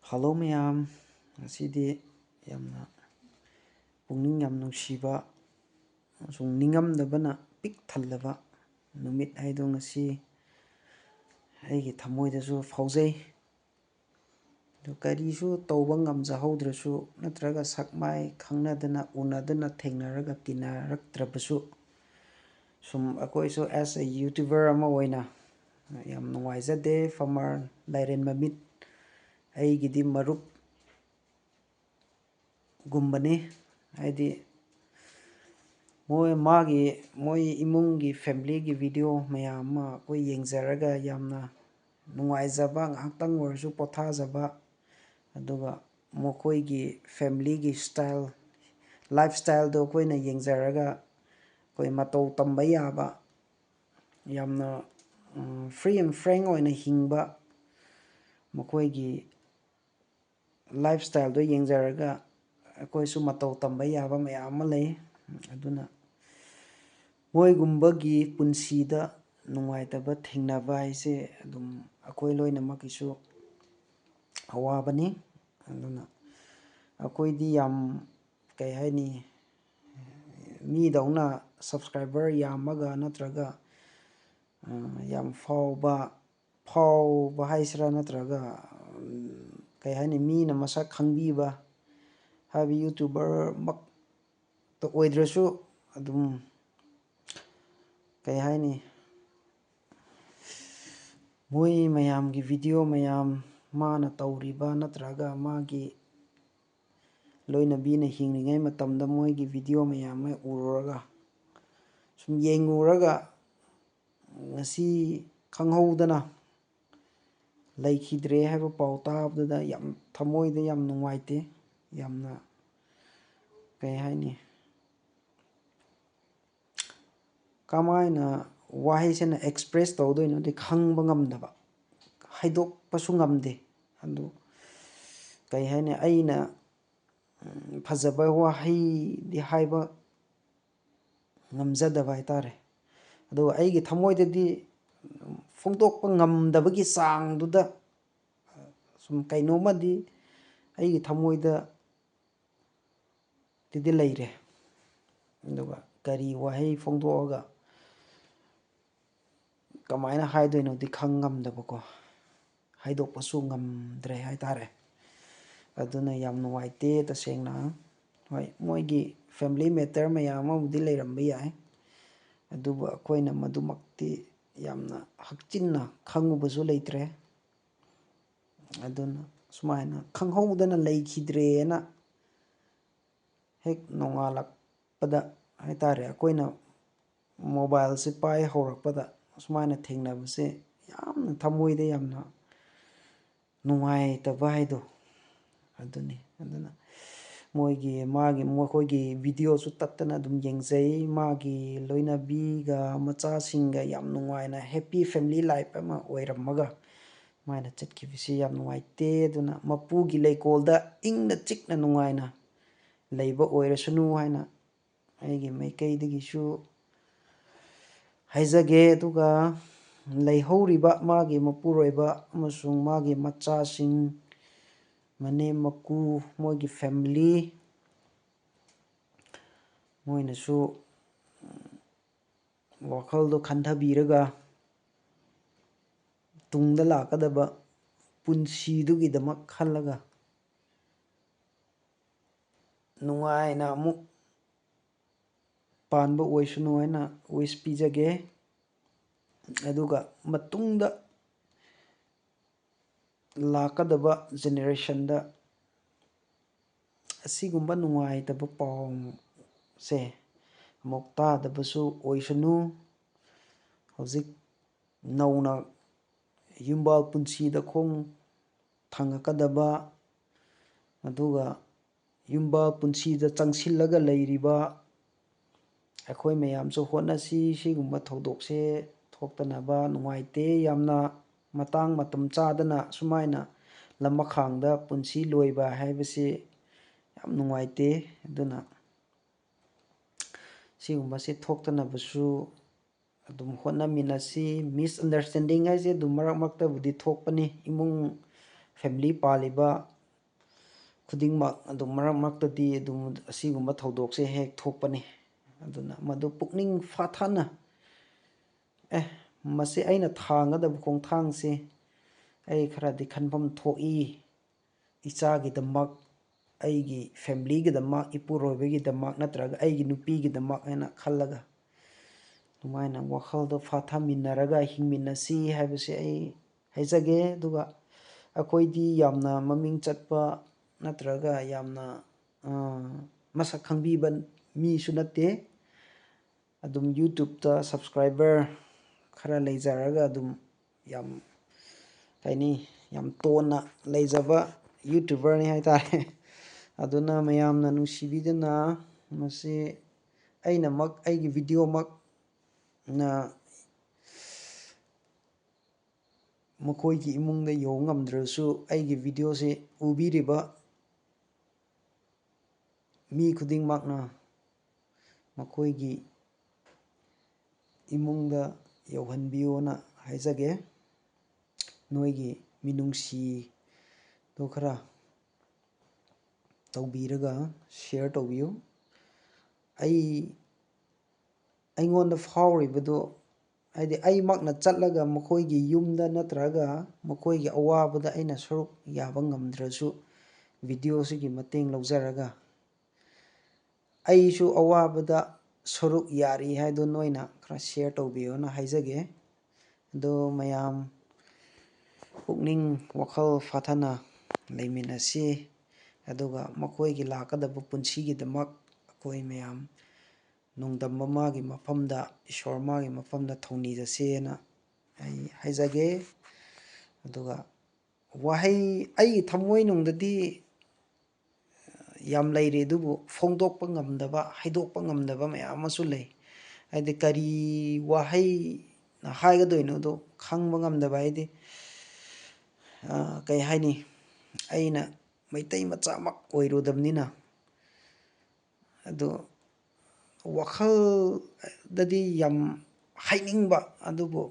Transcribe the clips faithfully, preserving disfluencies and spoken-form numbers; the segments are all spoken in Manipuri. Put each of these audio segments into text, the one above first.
ꯍꯜꯂꯣ ꯃꯌꯥꯝ, ꯉꯁꯤꯗꯤ ꯌꯥꯝꯅ ꯄꯨꯛꯅꯤꯡ ꯌꯥꯝ ꯅꯨꯡꯁꯤꯕ ꯑꯃꯁꯨꯡ ꯅꯤꯡꯉꯝꯗꯕꯅ ꯄꯤꯛ ꯊꯜꯂꯕ ꯅꯨꯃꯤꯠ ꯍꯥꯏꯗꯣ ꯉꯁꯤ ꯑꯩꯒꯤ ꯊꯃꯣꯏꯗꯁꯨ ꯐꯥꯎꯖꯩ꯫ ꯑꯗꯨ ꯀꯔꯤꯁꯨ ꯇꯧꯕ ꯉꯝꯖꯍꯧꯗ꯭ꯔꯁꯨ, ꯅꯠꯇ꯭ꯔꯒ ꯁꯛ ꯃꯥꯏ ꯈꯪꯅꯗꯅ, ꯎꯅꯗꯅ, ꯊꯦꯡꯅꯔꯒ ꯇꯤꯟꯅꯔꯛꯇ꯭ꯔꯕꯁꯨ, ꯁꯨꯝ ꯑꯩꯈꯣꯏꯁꯨ as a YouTuber ꯑꯃ ꯑꯣꯏꯅ ꯌꯥꯝ ꯅꯨꯡꯉꯥꯏꯖꯗꯦ꯫ ꯐꯥꯃꯔ ꯂꯥꯏꯔꯦꯟ ꯃꯃꯤꯠ ꯑꯩꯒꯤꯗꯤ ꯃꯔꯨꯞ ꯒꯨꯝꯕꯅꯤ꯫ ꯍꯥꯏꯗꯤ ꯃꯣꯏ, ꯃꯥꯒꯤ, ꯃꯣꯏ ꯏꯃꯨꯡꯒꯤ, ꯐꯦꯃꯤꯂꯤꯒꯤ ꯚꯤꯗꯤꯑꯣ ꯃꯌꯥꯝ ꯑꯃ ꯑꯩꯈꯣꯏ ꯌꯦꯡꯖꯔꯒ ꯌꯥꯝꯅ ꯅꯨꯡꯉꯥꯏꯖꯕ, ꯉꯥꯏꯍꯥꯛꯇꯪ ꯑꯣꯏꯔꯁꯨ ꯄꯣꯊꯥꯖꯕ, ꯑꯗꯨꯒ ꯃꯈꯣꯏꯒꯤ ꯐꯦꯃꯤꯂꯤꯒꯤ ꯁ꯭ꯇꯥꯏꯜ, ꯂꯥꯏꯐ ꯁ꯭ꯇꯥꯏꯜꯗꯣ ꯑꯩꯈꯣꯏꯅ ꯌꯦꯡꯖꯔꯒ ꯑꯩꯈꯣꯏ ꯃꯇꯧ ꯇꯝꯕ ꯌꯥꯕ, ꯌꯥꯝꯅ, ꯎꯝ, free and frank ꯑꯣꯏꯅ ꯍꯤꯡꯕ, ꯃꯈꯣꯏꯒꯤ ꯂꯥꯏꯐ ꯁ꯭ꯇꯥꯏꯜꯗꯣ ꯌꯦꯡꯖꯔꯒ ꯑꯩꯈꯣꯏꯁꯨ ꯃꯇꯧ ꯇꯝꯕ ꯌꯥꯕ ꯃꯌꯥꯝ ꯑꯃ ꯂꯩ꯫ ꯑꯗꯨꯅ ꯃꯣꯏꯒꯨꯝꯕꯒꯤ ꯄꯨꯟꯁꯤꯗ ꯅꯨꯡꯉꯥꯏꯇꯕ ꯊꯦꯡꯅꯕ ꯍꯥꯏꯁꯦ ꯑꯗꯨꯝ ꯑꯩꯈꯣꯏ ꯂꯣꯏꯅꯃꯛꯀꯤꯁꯨ ꯑꯋꯥꯕꯅꯤ꯫ ꯑꯗꯨꯅ ꯑꯩꯈꯣꯏꯗꯤ ꯌꯥꯝ, ꯀꯩ ꯍꯥꯏꯅꯤ, ꯃꯤꯗꯧꯅ ꯁꯕꯁꯀ꯭ꯔꯥꯏꯕꯔ ꯌꯥꯝꯃꯒ ꯅꯠꯇ꯭ꯔꯒ, ꯑ, ꯌꯥꯝ ꯐꯥꯎꯕ, ꯐꯥꯎꯕ ꯍꯥꯏꯁꯤꯔꯥ, ꯅꯠꯇ꯭ꯔꯒ, ꯎꯝ, ꯀꯩ ꯍꯥꯏꯅꯤ, ꯃꯤꯅ ꯃꯁꯛ ꯈꯪꯕꯤꯕ ꯍꯥꯏꯕ YouTuberꯃꯛꯇ ꯑꯣꯏꯗ꯭ꯔꯁꯨ, ꯑꯗꯨꯝ, ꯀꯩ ꯍꯥꯏꯅꯤ, ꯃꯣꯏ ꯃꯌꯥꯝꯒꯤ ꯚꯤꯗꯤꯑꯣ ꯃꯌꯥꯝ, ꯃꯥꯅ ꯇꯧꯔꯤꯕ ꯅꯠꯇ꯭ꯔꯒ ꯃꯥꯒꯤ ꯂꯣꯏꯅꯕꯤꯅ ꯍꯤꯡꯂꯤꯉꯩ ꯃꯇꯝꯗ ꯃꯣꯏꯒꯤ ꯚꯤꯗꯤꯑꯣ ꯃꯌꯥꯝ ꯑꯃ ꯎꯔꯨꯔꯒ, ꯁꯨꯝ ꯌꯦꯡꯉꯨꯔꯒ, ꯉꯁꯤ ꯈꯪꯍꯧꯗꯅ ꯂꯩꯈꯤꯗ꯭ꯔꯦ ꯍꯥꯏꯕ ꯄꯥꯎ ꯇꯥꯕꯗꯨꯗ ꯌꯥꯝ ꯊꯃꯣꯏꯗ ꯌꯥꯝ ꯅꯨꯡꯉꯥꯏꯇꯦ꯫ ꯌꯥꯝꯅ, ꯀꯩ ꯍꯥꯏꯅꯤ, ꯀꯃꯥꯏꯅ ꯋꯥꯍꯩꯁꯤꯅ ꯑꯦꯛꯁꯄ꯭ꯔꯦꯁ ꯇꯧꯗꯣꯏꯅꯣꯗꯤ ꯈꯪꯕ ꯉꯝꯗꯕ, ꯍꯥꯏꯗꯣꯛꯄꯁꯨ ꯉꯝꯗꯦ꯫ ꯑꯗꯨ, ꯀꯩ ꯍꯥꯏꯅꯤ, ꯑꯩꯅ, ꯎꯝ, ꯐꯖꯕ ꯋꯥꯍꯩꯗꯤ ꯍꯥꯏꯕ ꯉꯝꯖꯗꯕ ꯍꯥꯏꯇꯥꯔꯦ꯫ ꯑꯗꯨꯒ ꯑꯩꯒꯤ ꯊꯃꯣꯏꯗꯗꯤ ꯐꯣꯡꯗꯣꯛꯄ ꯉꯝꯗꯕꯒꯤ ꯆꯥꯡꯗꯨꯗ ꯁꯨꯝ ꯀꯩꯅꯣꯝꯃꯗꯤ ꯑꯩꯒꯤ ꯊꯃꯣꯏꯗ ꯇꯤꯗꯤ ꯂꯩꯔꯦ꯫ ꯑꯗꯨꯒ ꯀꯔꯤ ꯋꯥꯍꯩ ꯐꯣꯡꯗꯣꯛꯑꯒ ꯀꯃꯥꯏꯅ ꯍꯥꯏꯗꯣꯏꯅꯣꯗꯤ ꯈꯪ ꯉꯝꯗꯕꯀꯣ꯫ ꯍꯥꯏꯗꯣꯛꯄꯁꯨ ꯉꯝꯗ꯭ꯔꯦ ꯍꯥꯏꯇꯥꯔꯦ꯫ ꯑꯗꯨꯅ ꯌꯥꯝ ꯅꯨꯡꯉꯥꯏꯇꯦ ꯇꯁꯦꯡꯅ꯫ ꯍꯣꯏ, ꯃꯣꯏꯒꯤ family matter ꯃꯌꯥꯝ ꯑꯃꯕꯨꯗꯤ ꯂꯩꯔꯝꯕ ꯌꯥꯏ, ꯑꯗꯨꯕꯨ ꯑꯩꯈꯣꯏꯅ ꯃꯗꯨꯃꯛꯇꯤ ꯌꯥꯝꯅ ꯍꯛꯆꯤꯟꯅ ꯈꯪꯉꯨꯕꯁꯨ ꯂꯩꯇ꯭ꯔꯦ꯫ ꯑꯗꯨꯅ ꯁꯨꯃꯥꯏꯅ ꯈꯪꯍꯧꯗꯅ ꯂꯩꯈꯤꯗ꯭ꯔꯦꯅ ꯍꯦꯛ ꯅꯣꯡꯉꯥꯜꯂꯛꯄꯗ ꯍꯥꯏꯇꯥꯔꯦ, ꯑꯩꯈꯣꯏꯅ mobileꯁꯦ ꯄꯥꯏ ꯍꯧꯔꯛꯄꯗ ꯁꯨꯃꯥꯏꯅ ꯊꯦꯡꯅꯕꯁꯦ ꯌꯥꯝꯅ ꯊꯃꯣꯏꯗ ꯌꯥꯝꯅ ꯅꯨꯡꯉꯥꯏꯇꯕ ꯍꯥꯏꯗꯣ ꯑꯗꯨꯅꯤ꯫ ꯑꯗꯨꯅ ꯃꯣꯏꯒꯤ, ꯃꯥꯒꯤ, ꯃꯈꯣꯏꯒꯤ videoꯁꯨ ꯇꯠꯇꯅ ꯑꯗꯨꯝ ꯌꯦꯡꯖꯩ꯫ ꯃꯥꯒꯤ ꯂꯣꯏꯅꯕꯤꯒ ꯃꯆꯥꯁꯤꯡꯒ ꯌꯥꯝ ꯅꯨꯡꯉꯥꯏꯅ happy family life ꯑꯃ ꯑꯣꯏꯔꯝꯃꯒ ꯃꯥꯅ ꯆꯠꯈꯤꯕꯁꯤ ꯌꯥꯝ ꯅꯨꯡꯉꯥꯏꯇꯦ꯫ ꯑꯗꯨꯅ ꯃꯄꯨꯒꯤ ꯂꯩꯀꯣꯜꯗ ꯏꯪꯅ ꯆꯤꯛꯅ ꯅꯨꯡꯉꯥꯏꯅ ꯂꯩꯕ ꯑꯣꯏꯔꯁꯅꯨ ꯍꯥꯏꯅ ꯑꯩꯒꯤ ꯃꯥꯏꯀꯩꯗꯒꯤꯁꯨ ꯍꯥꯏꯖꯒꯦ꯫ ꯑꯗꯨꯒ ꯂꯩꯍꯧꯔꯤꯕ ꯃꯥꯒꯤ ꯃꯄꯨꯔꯣꯏꯕ ꯑꯃꯁꯨꯡ ꯃꯥꯒꯤ ꯃꯆꯥꯁꯤꯡ, ꯃꯅꯦꯝ ꯃꯀꯨ, ꯃꯣꯏꯒꯤ family, ꯃꯣꯏꯅꯁꯨ ꯋꯥꯈꯜꯗꯣ ꯈꯟꯊꯕꯤꯔꯒ ꯇꯨꯡꯗ ꯂꯥꯛꯀꯗꯕ ꯄꯨꯟꯁꯤꯗꯨꯒꯤꯗꯃꯛ ꯈꯜꯂꯒ ꯅꯨꯡꯉꯥꯏꯅ ꯑꯃꯨꯛ ꯄꯥꯟꯕ ꯑꯣꯏꯁꯅꯨ ꯍꯥꯏꯅ wish ꯄꯤꯖꯒꯦ꯫ ꯑꯗꯨꯒ ꯃꯇꯨꯡꯗ ꯂꯥꯛꯀꯗꯕ generationꯗ ꯑꯁꯤꯒꯨꯝꯕ ꯅꯨꯡꯉꯥꯏꯇꯕ ꯄꯥꯎꯁꯦ ꯑꯃꯨꯛ ꯇꯥꯗꯕꯁꯨ ꯑꯣꯏꯁꯅꯨ꯫ ꯍꯧꯖꯤꯛ ꯅꯧꯅ ꯌꯨꯝꯕꯥꯜ ꯄꯨꯟꯁꯤꯗ ꯈꯣꯡ ꯊꯥꯡꯉꯛꯀꯗꯕ, ꯑꯗꯨꯒ ꯌꯨꯝꯕꯥꯜ ꯄꯨꯟꯁꯤꯗ ꯆꯪꯁꯤꯜꯂꯒ ꯂꯩꯔꯤꯕ ꯑꯩꯈꯣꯏ ꯃꯌꯥꯝꯁꯨ ꯍꯣꯠꯅꯁꯤ꯫ ꯁꯤꯒꯨꯝꯕ ꯊꯧꯗꯣꯛꯁꯦ ꯊꯣꯛꯇꯅꯕ꯫ ꯅꯨꯡꯉꯥꯏꯇꯦ ꯌꯥꯝꯅ, ꯃꯇꯥꯡ ꯃꯇꯝ ꯆꯥꯗꯅ ꯁꯨꯃꯥꯏꯅ ꯂꯃꯈꯥꯡꯗ ꯄꯨꯟꯁꯤ ꯂꯣꯏꯕ ꯍꯥꯏꯕꯁꯤ ꯌꯥꯝ ꯅꯨꯡꯉꯥꯏꯇꯦ꯫ ꯑꯗꯨꯅ ꯁꯤꯒꯨꯝꯕꯁꯦ ꯊꯣꯛꯇꯅꯕꯁꯨ ꯑꯗꯨꯝ ꯍꯣꯠꯅꯃꯤꯟꯅꯁꯤ꯫ Misunderstanding ꯍꯥꯏꯁꯦ ꯑꯗꯨꯝ ꯃꯔꯛ ꯃꯔꯛꯇꯕꯨꯗꯤ ꯊꯣꯛꯄꯅꯤ, ꯏꯃꯨꯡ ꯐꯦꯃꯤꯂꯤ ꯄꯥꯜꯂꯤꯕ ꯈꯨꯗꯤꯡꯃꯛ ꯑꯗꯨꯝ ꯃꯔꯛ ꯃꯔꯛꯇꯗꯤ ꯑꯗꯨꯝ ꯑꯁꯤꯒꯨꯝꯕ ꯊꯧꯗꯣꯛꯁꯦ ꯍꯦꯛ ꯊꯣꯛꯄꯅꯤ꯫ ꯑꯗꯨꯅ ꯃꯗꯨ ꯄꯨꯛꯅꯤꯡ ꯐꯥꯊꯅ, ꯑꯦ, ꯃꯁꯤ ꯑꯩꯅ ꯊꯥꯡꯒꯗꯕ ꯈꯣꯡꯊꯥꯡꯁꯤ ꯑꯩ ꯈꯔꯗꯤ ꯈꯟꯐꯝ ꯊꯣꯛꯏ, ꯏꯆꯥꯒꯤꯗꯃꯛ, ꯑꯩꯒꯤ ꯐꯦꯃꯤꯂꯤꯒꯤꯗꯃꯛ, ꯏꯄꯨꯔꯣꯏꯕꯒꯤꯗꯃꯛ ꯅꯠꯇ꯭ꯔꯒ ꯑꯩꯒꯤ ꯅꯨꯄꯤꯒꯤꯗꯃꯛ ꯍꯥꯏꯅ ꯈꯜꯂꯒ ꯑꯗꯨꯃꯥꯏꯅ ꯋꯥꯈꯜꯗꯣ ꯐꯥꯊꯃꯤꯟꯅꯔꯒ ꯍꯤꯡꯃꯤꯟꯅꯁꯤ ꯍꯥꯏꯕꯁꯦ ꯑꯩ ꯍꯥꯏꯖꯒꯦ꯫ ꯑꯗꯨꯒ ꯑꯩꯈꯣꯏꯗꯤ ꯌꯥꯝꯅ ꯃꯃꯤꯡ ꯆꯠꯄ ꯅꯠꯇ꯭ꯔꯒ ꯌꯥꯝꯅ, ꯑ, ꯃꯁꯛ ꯈꯪꯕꯤꯕ ꯃꯤꯁꯨ ꯅꯠꯇꯦ꯫ ꯑꯗꯨꯝ YouTubeꯇ subscriber ꯈꯔ ꯂꯩꯖꯔꯒ ꯑꯗꯨꯝ ꯌꯥꯝ, ꯀꯩꯅꯤ, ꯌꯥꯝ ꯇꯣꯟꯅ ꯂꯩꯖꯕ YouTuberꯅꯤ ꯍꯥꯏꯇꯥꯔꯦ꯫ ꯑꯗꯨꯅ ꯃꯌꯥꯝꯅ ꯅꯨꯡꯁꯤꯕꯤꯗꯨꯅ ꯃꯁꯤ ꯑꯩꯅꯃꯛ, ꯑꯩꯒꯤ videoꯃꯛꯅ ꯃꯈꯣꯏꯒꯤ ꯏꯃꯨꯡꯗ ꯌꯧꯕ ꯉꯝꯗ꯭ꯔꯁꯨ, ꯑꯩꯒꯤ videoꯁꯦ ꯎꯕꯤꯔꯤꯕ ꯃꯤ ꯈꯨꯗꯤꯡꯃꯛꯅ ꯃꯈꯣꯏꯒꯤ ꯏꯃꯨꯡꯗ ꯌꯧꯍꯟꯕꯤꯌꯣꯅ ꯍꯥꯏꯖꯒꯦ꯫ ꯅꯣꯏꯒꯤ ꯃꯤꯅꯨꯡꯁꯤꯗꯣ ꯈꯔ ꯇꯧꯕꯤꯔꯒ share ꯇꯧꯕꯤꯌꯨ꯫ ꯑꯩ, ꯑꯩꯉꯣꯟꯗ ꯐꯥꯎꯔꯤꯕꯗꯣ, ꯍꯥꯏꯗꯤ ꯑꯩꯃꯛꯅ ꯆꯠꯂꯒ ꯃꯈꯣꯏꯒꯤ ꯌꯨꯝꯗ ꯅꯠꯇ꯭ꯔꯒ ꯃꯈꯣꯏꯒꯤ ꯑꯋꯥꯕꯗ ꯑꯩꯅ ꯁꯔꯨꯛ ꯌꯥꯕ ꯉꯝꯗ꯭ꯔꯁꯨ, videoꯁꯤꯒꯤ ꯃꯇꯦꯡ ꯂꯧꯖꯔꯒ ꯑꯩꯁꯨ ꯑꯋꯥꯕꯗ ꯁꯔꯨꯛ ꯌꯥꯔꯤ ꯍꯥꯏꯗꯣ ꯅꯣꯏꯅ ꯈꯔ share ꯇꯧꯕꯤꯌꯣꯅ ꯍꯥꯏꯖꯒꯦ꯫ ꯑꯗꯣ ꯃꯌꯥꯝ ꯄꯨꯛꯅꯤꯡ ꯋꯥꯈꯜ ꯐꯥꯊꯅ ꯂꯩꯃꯤꯟꯅꯁꯤ, ꯑꯗꯨꯒ ꯃꯈꯣꯏꯒꯤ ꯂꯥꯛꯀꯗꯕ ꯄꯨꯟꯁꯤꯒꯤꯗꯃꯛ ꯑꯩꯈꯣꯏ ꯃꯌꯥꯝ ꯅꯣꯡꯗꯝꯕ ꯃꯥꯒꯤ ꯃꯐꯝꯗ, ꯏꯁꯣꯔ ꯃꯥꯒꯤ ꯃꯐꯝꯗ ꯊꯧꯅꯤꯖꯁꯦꯅ ꯑꯩ ꯍꯥꯏꯖꯒꯦ꯫ ꯑꯗꯨꯒ ꯋꯥꯍꯩ, ꯑꯩꯒꯤ ꯊꯃꯣꯏꯅꯨꯡꯗꯗꯤ ꯌꯥꯝ ꯂꯩꯔꯤ, ꯑꯗꯨꯕꯨ ꯐꯣꯡꯗꯣꯛꯄ ꯉꯝꯗꯕ, ꯍꯥꯏꯗꯣꯛꯄ ꯉꯝꯗꯕ ꯃꯌꯥꯝ ꯑꯃꯁꯨ ꯂꯩ꯫ ꯍꯥꯏꯗꯤ ꯀꯔꯤ ꯋꯥꯍꯩꯅ ꯍꯥꯏꯒꯗꯣꯏꯅꯣꯗꯣ ꯈꯪꯕ ꯉꯝꯗꯕ꯫ ꯍꯥꯏꯗꯤ, ꯑ, ꯀꯩ ꯍꯥꯏꯅꯤ, ꯑꯩꯅ ꯃꯩꯇꯩ ꯃꯆꯥꯃꯛ ꯑꯣꯏꯔꯨꯗꯕꯅꯤꯅ꯫ ꯑꯗꯣ ꯋꯥꯈꯜꯗꯗꯤ ꯌꯥꯝ ꯍꯥꯏꯅꯤꯡꯕ, ꯑꯗꯨꯕꯨ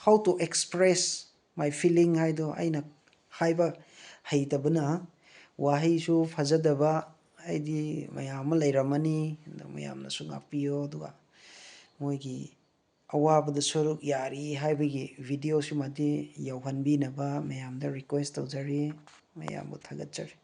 how to express my feeling ꯍꯥꯏꯗꯣ ꯑꯩꯅ ꯍꯥꯏꯕ ꯍꯩꯇꯕꯅ ꯋꯥꯍꯩꯁꯨ ꯐꯖꯗꯕ ꯍꯥꯏꯗꯤ ꯃꯌꯥꯝ ꯑꯃ ꯂꯩꯔꯝꯃꯅꯤ꯫ ꯑꯗꯣ ꯃꯌꯥꯝꯅꯁꯨ ꯉꯥꯛꯄꯤꯌꯣ꯫ ꯑꯗꯨꯒ ꯃꯣꯏꯒꯤ ꯑꯋꯥꯕꯗ ꯁꯔꯨꯛ ꯌꯥꯔꯤ ꯍꯥꯏꯕꯒꯤ ꯚꯤꯗꯤꯑꯣꯁꯤꯃꯗꯤ ꯌꯧꯍꯟꯕꯤꯅꯕ ꯃꯌꯥꯝꯗ ꯔꯤꯀ꯭ꯋꯦꯁ ꯇꯧꯖꯔꯤ꯫ ꯃꯌꯥꯝꯕꯨ ꯊꯥꯒꯠꯆꯔꯤ꯫